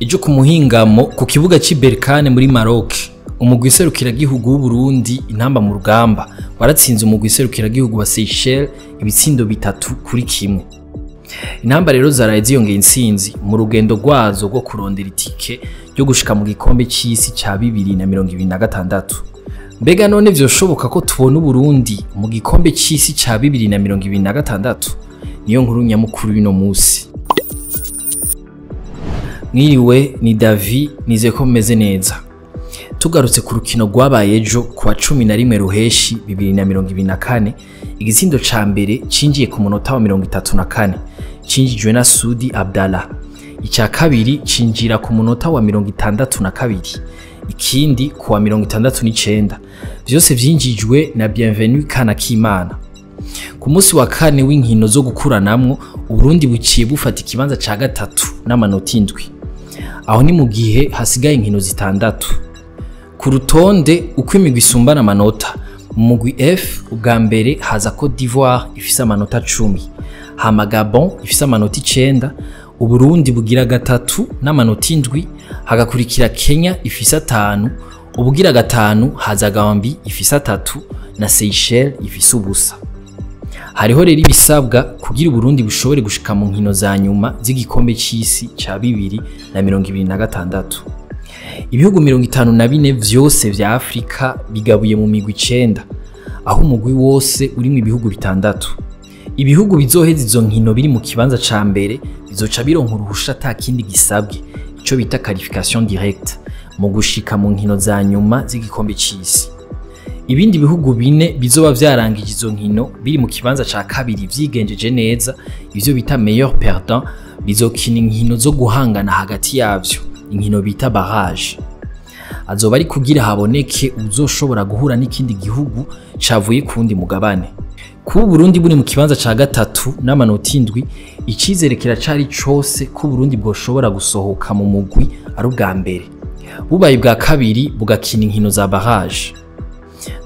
Ejo ku muhingamo, ku kibuga c'i Berkane muri Maroc, umugwi serukiragihugu w'Uburundi Intamba mu Rugamba waratsinze umugwi serukiragihugu wa Seychelles ibitsindo 3-1. Intamba rero zaraye ziyongeye intsinzi mu rugendo rwazo rwo kurondera itike ryo gushika mu gikombe c'isi ca 2026. Mbega none vyoshoboka ko tubona Uburundi mu gikombe c'isi ca 2026? Niyo nkuru nyamukuru y'uno musi. Mwiriwe, ni Davi, nizeye ko mumeze neza. Tugarutse ku rukino rwabaye ejo kuwa 11 Ruheshi 2024, igitsindo ca mbere cinjiye ku munota wa 34, cinjijwe na Sudi Abdallah. Ica kabiri cinjira ku munota wa 62, ikindi ku wa 69, vyose vyinjijwe na Bienvenu Kanakimana. Ku munsi wa kane w'inkino zo gukuranamwo, Uburundi buciye bufata ikibanza ca gatatu n'amanota 7. Aho ni mu gihe hasigaye inkino 6. Ku rutonde uko imigwi isumbana amanota, mu mugwi F ubwa mbere haza Cote d'Ivoire ifise amanota 10, hama Gabon ifise amanota 9, Uburundi bugira gatatu n'amanota 7, hagakurikira Kenya ifise 5, ubugira gatanu haza Gambie ifise 3 na Seychelles ifise 0. Hariho rero ibisabwa kugira Uburundi bushobore gushika mu nkino za nyuma z'igikombe c'isi ca 2026. Ibihugu 54 vyose vya Afrika bigabuye mu migwi 9, aho umugwi wose urimwo ibihugu 6. Ibihugu bizoheza izo nkino biri mu kibanza ca mbere bizoca bironka uruhusha ata kindi gisabwe, ico bita qualification directe, mu gushika mu nkino za nyuma z'igikombe c'isi. Ibindi bihugu 4 bizoba vyarangije izo nkino biri mu kibanza ca kabiri vyigenjeje neza, ivyo bita meilleur perdant, bizokina inkino zo guhangana hagati yavyo, inkino bita barrage. Azoba ari kugira haboneke uzoshobora guhura n'ikindi gihugu cavuye ku wundi mugabane. Kuba Uburundi buri mu kibanza ca gatatu n'amanota 7, icizere kiracari cose ko Uburundi bwoshobora gusohoka mu mugwi ari ubwa mbere, bubaye ubwa kabiri bugakina inkino za barrage.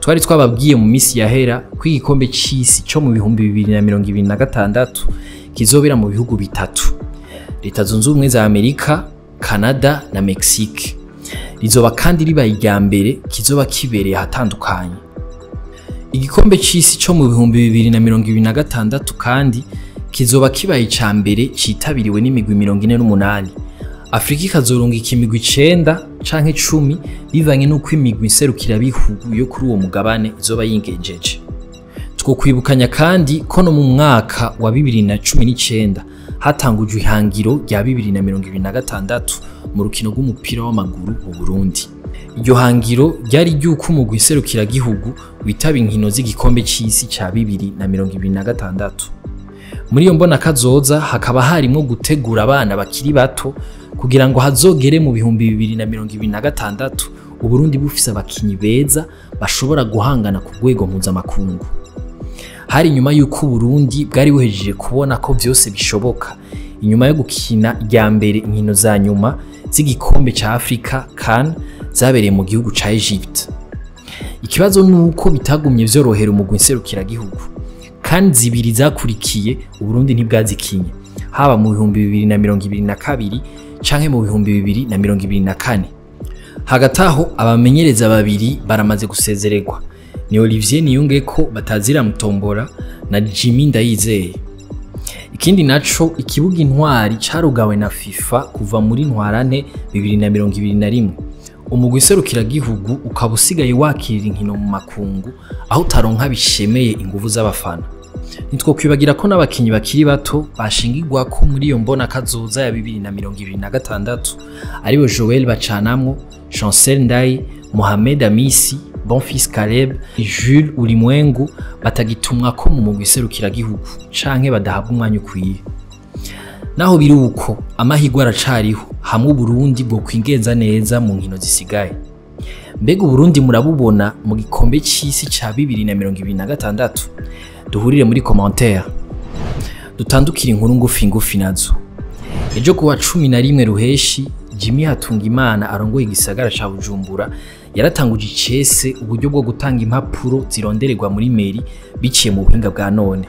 Twari twababwiye mu misi yahera ko igikombe c'isi co mu 2026 kizobera mu bihugu 3: Leta Zunze Ubumwe za Amerika, Canada na Mexique. Rizoba kandi ribaye irya mbere kizoba kibereye ahatandukanye. Igikombe c'isi co mu 2026 kandi kizoba kibaye ica mbere citabiriwe n'imigwi 48. Afrika ikazorungika imigwi 9 canke 10 bivanye n'uko imigwi nserukirabihugu yo kuri uwo mugabane izoba yingenjeje. Twokwibukanya kandi ko no mu mwaka wa 2019 hatangujwe ihangiro rya 2026 mu rukino rw'umupira w'amaguru mu Burundi. Iryo hangiro ryari ry'uko umugwi nserukiragihugu witaba inkino z'igikombe c'isi ca 2026. Muri iyo mbona kazoza hakaba harimwo gutegura abana bakiri bato kugira ngo hazogere mu 2026 Uburundi bufise abakinyi beza bashobora guhangana ku rwego mpuzamakungu. Hari inyuma y'uko Uburundi bwari buhejeje kubona ko vyose bishoboka, inyuma yo gukina irya mbere inkino za nyuma z'igikombe ca Afrika CAN zabereye mu gihugu ca Egypte. Ikibazo nuko bitagumye vyorohera umugwi nserukiragihugu. CAN 2 zakurikiye Uburundi ntibwazikinye, haba mu 2022 canke mu 2024. Hagati aho abamenyereza babiri baramaze gusezererwa, ni Olivier Niyungeko batazira Mutombora na Jimmy Ndayizeye. Ikindi naco, ikibuga Intwari carugawe na FIFA kuva muri Ntwarante 2021. Umugwi serukiragihugu ukaba usigaye wakirira inkino mu makungu aho utaronka bishemeye inguvu z'abafana. Ntitwokwibagira ko n'abakinyi bakiri bato bashingirwa ko muri iyo mbona kazoza ya 2026 aribo Joel Bacanamwo, Chancel Ndayi, Mohamed Amisi, Bonfils Caleb, Jules Ulimwengu batagitumwa ko mu mugwi serukiragihugu canke badahabwa umwanya ukwiye. Naho biri uko, amahirwe aracariho hamwe Uburundi bwo kwingenza neza mu nkino zisigaye. Mbega Uburundi murabubona mu gikombe c'isi ca 2026? Duhurire muri commentaire. Dutandukire inkuru ngufi ngufi nazo. Ejo kuwa 11 Ruheshi, Jimmy Hatungimana arongoye igisagara ca Bujumbura yaratanguje icese uburyo bwo gutanga impapuro zirondererwa muri mairie biciye mu buhinga bwa none.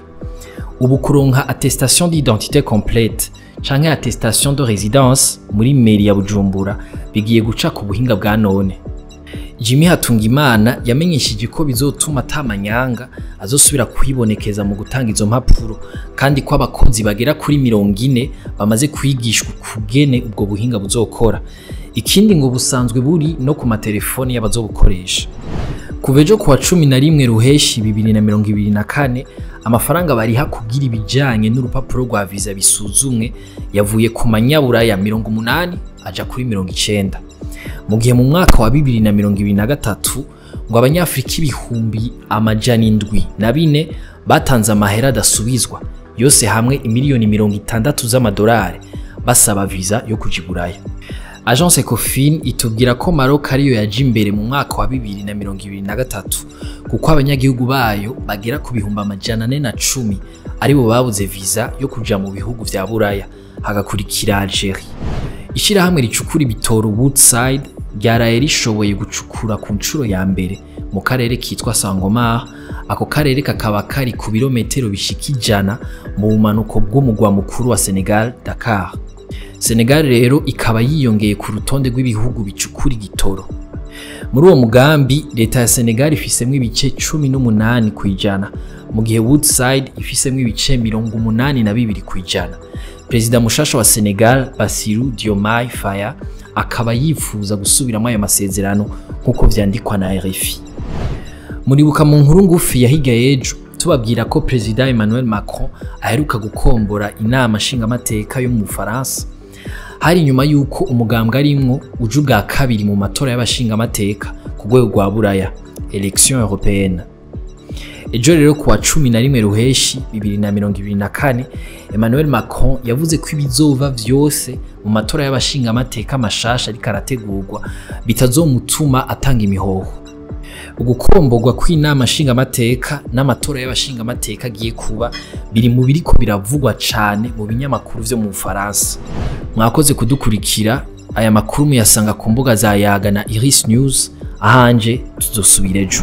Ubu kuronka attestation d'identité complète canke attestation de résidence muri mairie ya Bujumbura bigiye guca ku buhinga bwa none. Jimmy Hatungimana yamenyesheje ko bizotuma atamanyanga azosubira kwibonekeza mu gutanga izo mpapuro, kandi ko abakozi bagera kuri 40 bamaze kwigishwa kugene ubwo buhinga buzokora. Ikindi ngo busanzwe buri no ku matelefoni y'abazobukoresha. Kuva ejo kuwa 11 Ruheshi 2024, amafaranga bariha kugira ibijanye n'urupapuro rwa visa bisuzumwe yavuye ku manyaburaya 80 aja kuri 90. Mu gihe mu mwaka wa 2023 ngo abanyafrika 704,000 batanze amahera adasubizwa yose hamwe imiliyoni 60 z'amadolari basaba visa yo kuja i Buraya. Agence Ecofin itubwira ko Maroc ariyo yaje imbere mu mwaka wa 2023, kuko abanyagihugu bayo bagera ku 410,000 aribo babuze visa yo kuja mu bihugu vya Buraya, hagakurikira Algeria. Ishirahamwe ricukura ibitoro Woodside ryaraye rishoboye gucukura ku nshuro ya mbere mu karere kitwa Sangomar. Ako karere kakaba kari ku birometero bishika 100 mu bumanuko bw'umugwa mukuru wa Senegal, Dakar. Senegal rero ikaba yiyongeye ku rutonde rw'ibihugu bicukura igitoro. Muri uwo mugambi leta ya Senegal ifisemwo ibice 18%, mu gihe Woodside ifisemwo ibice 82%. Perezida mushasha wa Senegal, Bassirou Diomaye Faye, akaba yifuza gusubiramo ayo masezerano nk'uko vyandikwa na RFI. Muribuka mu nkuru ngufi yahiga ejo tubabwira ko Perezida Emmanuel Macron aheruka gukombora inama nshingamateka yo mu Bufaransa. Hari nyuma yuko umugambwe arimwo uje ubwa kabiri mu matora y'abashingamateka ku rwego rwa Buraya, Election Européenne. Ejo rero kuwa 11 Ruheshi 2024, Emmanuel Macron yavuze ko ibizova vyose mu matora y'abashingamateka mashasha ariko arategurwa bitazomutuma atanga imihoho. Ugukomborwa kw'inama nshingamateka n'amatora y'abashingamateka agiye kuba biri mu biriko biravugwa cane mu binyamakuru vyo mu Bufaransa. Mwakoze kudukurikira. Aya makuru muyasanga ku mbuga za Yaga na Iris News. Ahanje tuzosubira ejo.